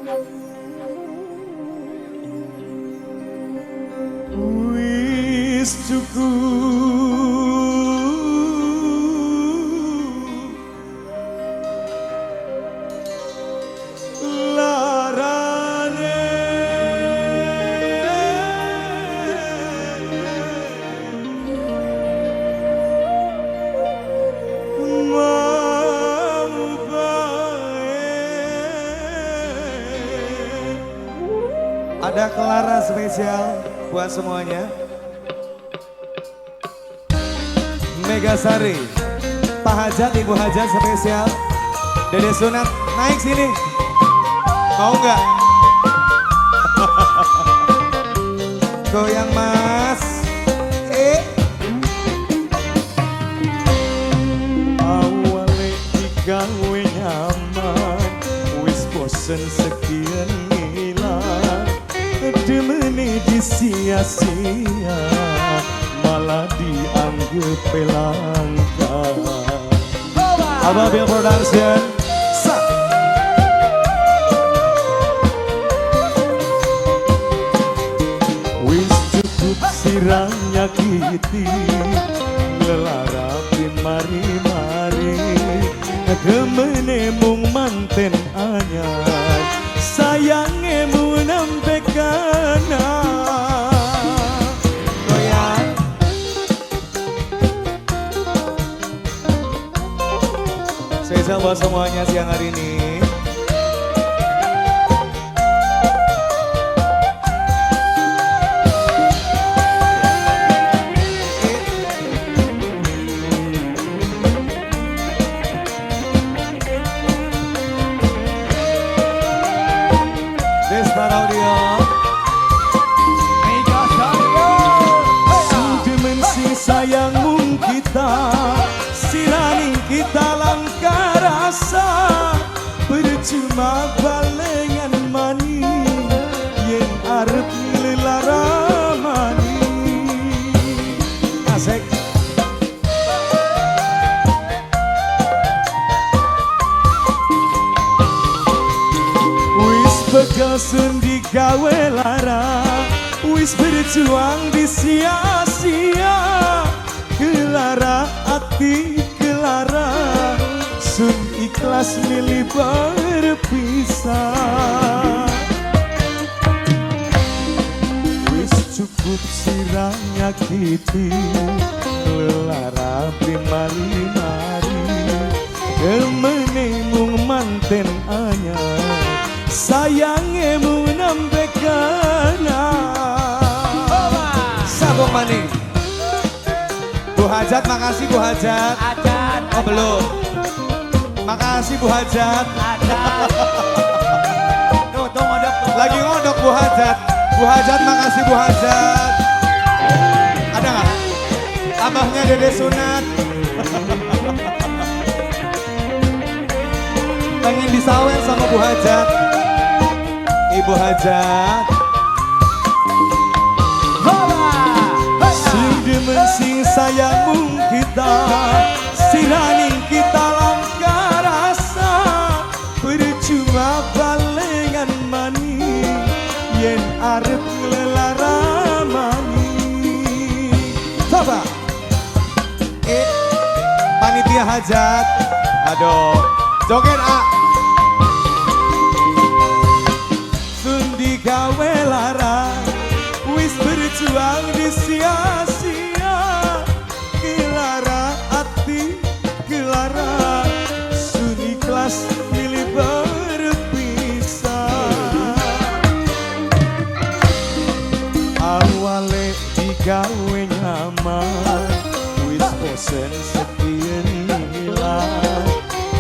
Wis cukup larane, mau bae. Ada Clara spesial buat semuanya. Megasari, Pak Hajat, Ibu Hajat spesial. Dede Sunat, naik sini. Mau nggak? Goyang mas. Awale digawe nyaman, wis bosen sekian ngilang, demene disia-sia, malah dianggap pelangka. Ababil Production. Sa. Wis cukup sirang nyakiti, ngelarapi mari-mari, demene mung manten anyar, sayange mung nembe kana. Goyang. Spesial buat semuanya siang hari ini. Destar Audio. Sing sing sayang mung kita, siraning kita langka rasa, percuma balengan mani yen arep nglelara mani. Asik. Wis begasun digawe lara, wis berjuang disia-sia, kelara ati kelara, sun ikhlas milih berpisah. Wis cukup sirang nyakiti, lelara mari-mari, demene mung manten anyar, sayange mung nembe kana. Sabung maning. Bu Hajat, makasih Bu Hajat. Hajat. Oh belum. Makasih Bu Hajat. Hajat. Tuh, tuh ngodok tuh. Lagi ngodok Bu Hajat. Bu Hajat, makasih Bu Hajat. Ada nggak? Abahnya Dede Sunat. Pengen disawer sama Bu Hajat. Ibu Hajat. Sing demen sing sayang mung kita, siraning kita langka rasa, percuma balengan mani yen arep nglelara mani. Coba. Panitia Hajat. Aduh. Joget A. Sun digawe lara, wis berjuang disia-sia, kelara ati kelara, sun ikhlas milih berpisah. Awale digawe nyaman, wis bosen sekian hilang,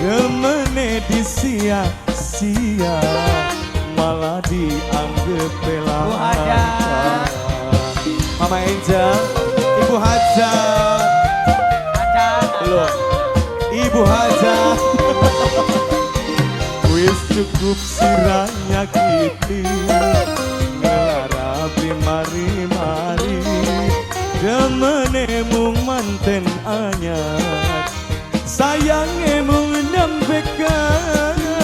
demene disia-sia, malah dianggap Bu Hajat. Mama Angel, Ibu Hajat. Hajat. Belum. Ibu Hajat. Wis cukup sirang nyakiti, ngelara mari-mari, demene mung manten anyar, sayange mung nembe kana.